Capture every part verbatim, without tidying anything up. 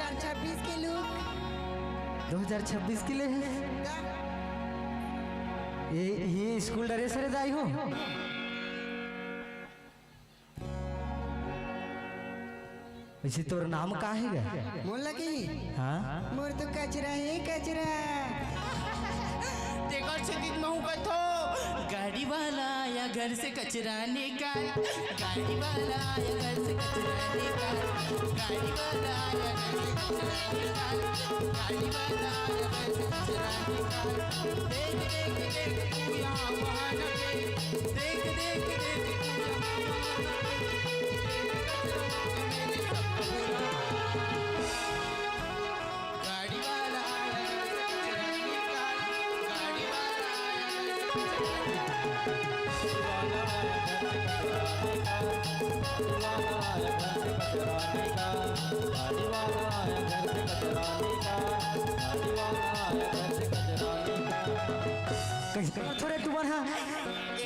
दो हज़ार छब्बीस के लुक। दो हज़ार छब्बीस के ले हे। ये, ये स्कूल ड्रेस रे दाई हो। वइसे तोर नाम का हे गा? मोला की? हाँ? मोर तो कचरा हे, कचरा। तेकर सेती महूँ कथों, गाड़ी वाला आया घर से कचरा निकाल, गाड़ी वाला आया घर से कचरा निकाल, गाड़ी वाला आया घर से कचरा निकाल, गाड़ी वाला आया घर से कचरा निकाल। देख, देख, देख, तू यहाँ वहाँ न देख, देख, देख, देख, तू यहाँ वहाँ न देख। कइसे करथो रे तुमन ह?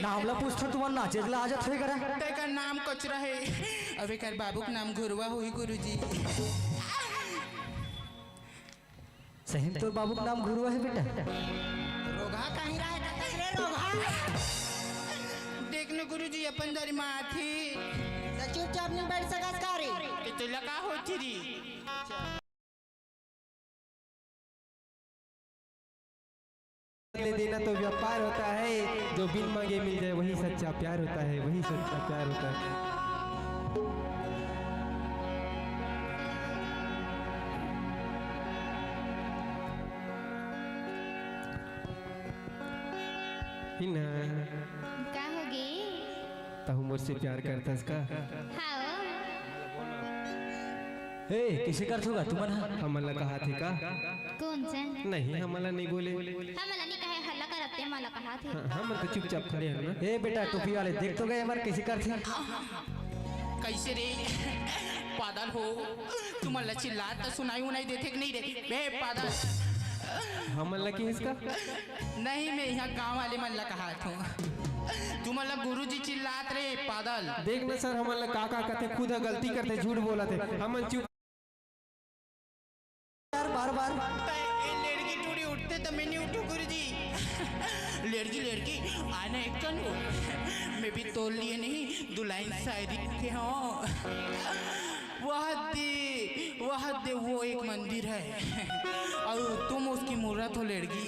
नाम ला पूछथो, तुमन नाचे ला आ जात होय करा। तेकर नाम कचरा हे, अब एकर बाबू के नाम घुरवा होही गुरुजी। सही में तोर बाबू के नाम घुरवा हे बेटा? रोगहा कहीं रहे रे रोगहा। देख न गुरुजी, अपन दरी माथी। त चुपचाप नहीं बैठ सकस का रे? ते तोला का होत री? ले देना तो व्यापार होता है, जो बिन मांगे मिल जाए वही सच्चा प्यार होता है, वही सच्चा प्यार होता है। हिना। का होगे? तहु मोर से प्यार करथस का? हाँ। ए, कइसे करथो गा तुमन ह? हमन ला कहाथे का? कोन से? नहीं, हमन ला नहीं बोले। हमन ला नहीं कहे, हल्ला करत ते, हमन ला कहाथे। हाँ, हमन तो चुपचाप खड़े हन ना। ए बेटा, टोपी वाले, देख तो गा हमर कइसे करथे। कइसे रे? पादल हो, तुमन ला चिल्लात त सुनाई उनाई देथे कि नहीं रे? बे पादल। हमन ला किहिस का? नहीं, मैं इहाँ गाँव वाले मन ला कहात हूँ। तुमन ला गुरुजी चिल्लात रे, पादल। देख ना सर, हमन ला का का कथे, खुद ह गलती करथे, झूठ बोलत हे, हमन चुप। यार, बार बार। ए, लेड़गी टूड़ी उठथे त मैं नहीं उठूँ गुरुजी। लेड़गी, लेड़गी, आना एक कन। मैं भी तोर लिए नहीं, दू लाइन शायरी लिखे हँव। वह दे, वह दे, वो एक मंदिर है और तुम उसकी मूरत हो लेड़गी।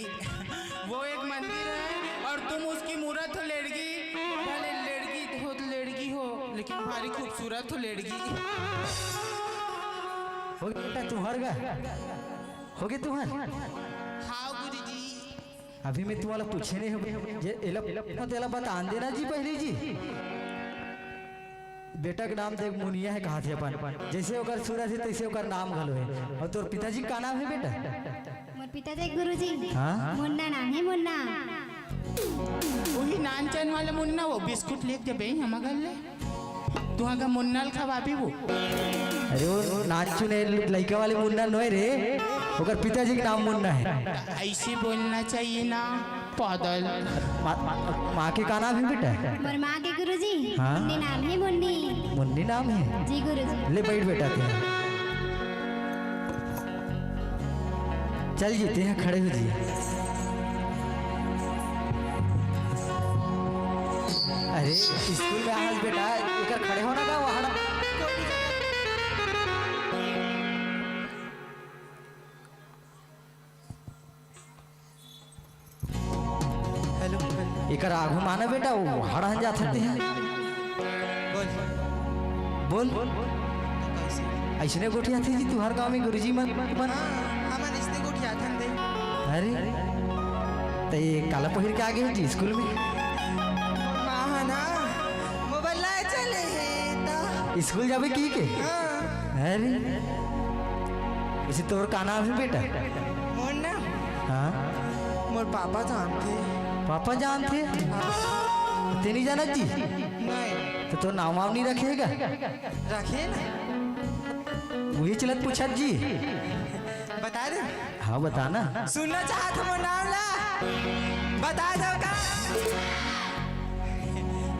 वो एक मंदिर है और तुम उसकी मूरत हो लेड़गी। भले लेड़गी हो, लेड़गी हो, लेकिन भारी खूबसूरत हो लेड़गी। होगे बेटा तुँहर गा? होगे तुँहर? हाँ गुरुजी। अभी मैं तुम्हारा पूछे नहीं हूँ, ये एला, एला बतान देना जी पहले जी। बेटा के नाम देख मुनिया हे कहाथे अपन, जइसे ओकर सूरत हे तइसे ओकर नाम घलो हे। अउ तोर पिताजी का नाम हे बेटा? मोर पिताजी गुरुजी। हाँ? मुन्ना नाम हे, मुन्ना। वही नानचन वाला मुन्ना, वो बिस्कुट लेके देबे हमर घर ले। तुँहर घर मुन्ना ल खवाबे वो। अरे वो नानचुन लइका वाले मुन्ना नोहे रे, ओकर पिताजी के नाम मुन्ना हे। अइसे बोलना चाहिए ना, पादल। माँ, माँ के का नाम हे बेटा? मोर माँ के गुरुजी, हाँ? मुन्नी नाम हे, मुन्नी। मुन्नी नाम हे? जी गुरुजी। ले बैठ बेटा तैं। चल जी, तैं खड़े हो जी। अरे, स्कूल में आज बेटा, एकर खड़े होना का वहाँ। हेलो। एकर आगू माना बेटा, वो हड़हन जात हते हैं। बोल। बोल। तो कैसे? अइसने गोठियाथे जी तुँहर गाँव में गुरुजी मन, मन। हाँ, हमन अइसने गोठियाथन दे। अरे, त ये काला पहिर के आगे हे जी स्कूल में? माँ हा ना, मोबाइल लाए चले हे त। स्कूल जाबे कहिके? हाँ। अरे, वइसे तोर का नाम हे बेटा? मोर नाम? हाँ। मोर पापा जानथे। पापा जानथे? हाँ। तैं नइ जानस जी? नहीं। त तोर नाम वाम नइ रखे हे का? रखे ना। उही चलत पूछत जी। बता दे। हाँ, बता ना। सुनना चाहत हँव मोर नाम ला? बता दो का?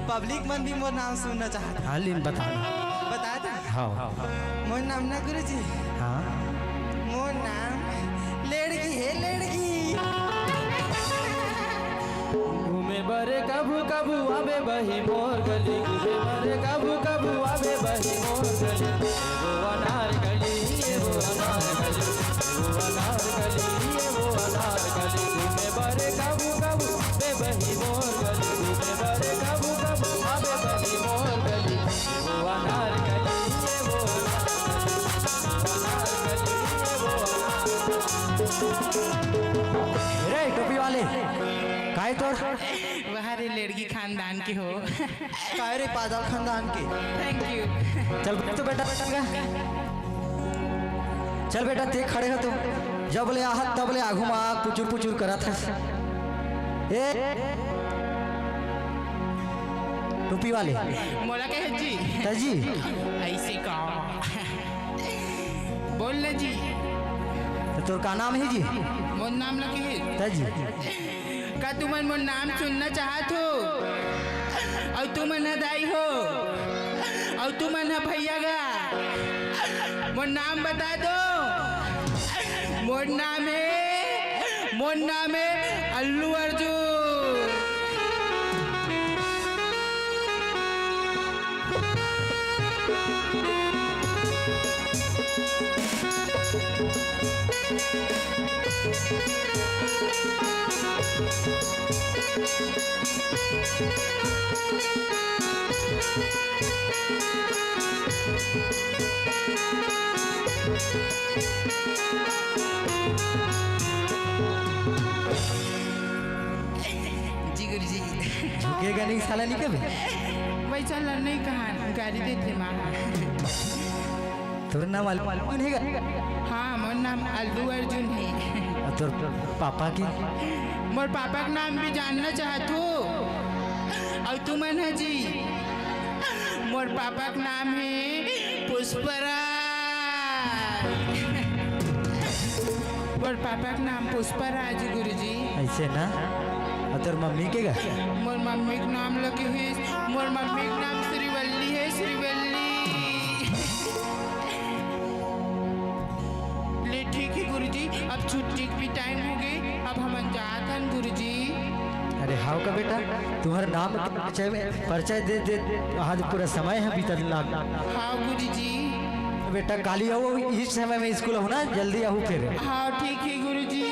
पब्लिक मन भी मोर नाम सुनना चाहत हे। हाँ, लेकिन बता ना। बता दे। हाँ। मोर नाम ना गुरुजी। हाँ। मोर नाम लेड़गी हे, लेड़गी। घूमे बरे कभू कभू आबे बही मोर गली, घूमे बरे कभू कभू आबे बही मोर गली। ये वो अनार गली, ये वो अनार गली, ये वो अनार गली, ये वो अनार गली। घूमे बरे कभू कभू आबे बही मोर गली, घूमे बरे कभू कभू आबे बही मोर गली। ये वो अनार गली, ये वो अनार गली, ये वो अनार गली, ये वो अनार गली। रे टोपी वाले, काय तोर? वाह रे, लेड़गी खानदान के हो। काय रे, पादल खानदान के। Thank you। चल तो बेटा, चल बेटा, ते खड़े हो तो, जब ले आहत तब ले आघू मा पुचुर पुचुर करत हस। ए टोपी वाले। मोला कहे जी। त जी। ऐसे का? बोल ना जी। त तोर का नाम हे जी? मोर नाम ल कहे। त जी। का तुमन मोर नाम सुनना चाहत हो? अउ तुमन ह दाई हो, अउ तुमन ह भैया गा, मोर नाम बता दो। मोर नाम हे, मोर नाम हे अल्लू अर्जुन। जी गुरुजी। झुकेगा नहीं साला, नहीं कभी। वैसा ल-, नहीं कहा, गाली देथे माँ। तोर नाम अल्लू अर्जुन हे गा? हाँ, मोर नाम अल्लू अर्जुन हे। अउ तोर पापा के? मोर पापा के नाम भी जानना चाहत हो? अउ तुमन ह जी, मोर पापा के नाम हे पुष्पराज। मोर पापा के नाम पुष्पराज गुरुजी। ऐसे ना? अउ तोर मम्मी के गा? मोर मम्मी के नाम ल कहे, मोर मम्मी के नाम श्रीवल्ली हे, श्रीवल्ली। ले ठीक हे गुरुजी, अब छुट्टी के भी time हो गे, अब हमन जात हन गुरुजी। अरे हाव का बेटा, तुम्हर नाम के परिचय में, परिचय दे दे, आज पूरा समय ह बीतत लाग। हाव गुरुजी। बेटा काली आऊ, इस समय में स्कूल आऊ ना, जल्दी आऊ फिर। हाव ठीक हे गुरुजी।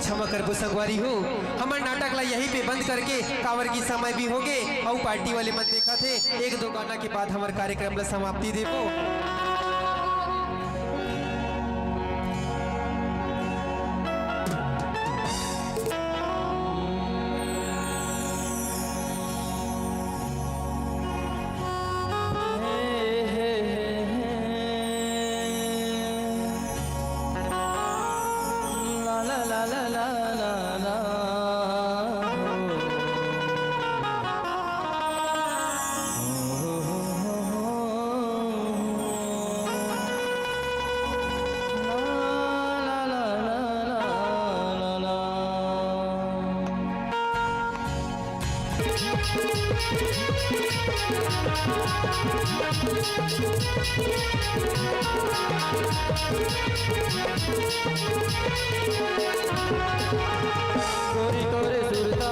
क्षमा करबो संगवारी हो, हमर नाटक ला यहीं पे बंद करके, काबर की समय भी हो गे अउ party वाले मन देखत हे, एक दो गाना के बाद हमर कार्यक्रम ला समाप्ति देबो। गोरी तोरे सुरता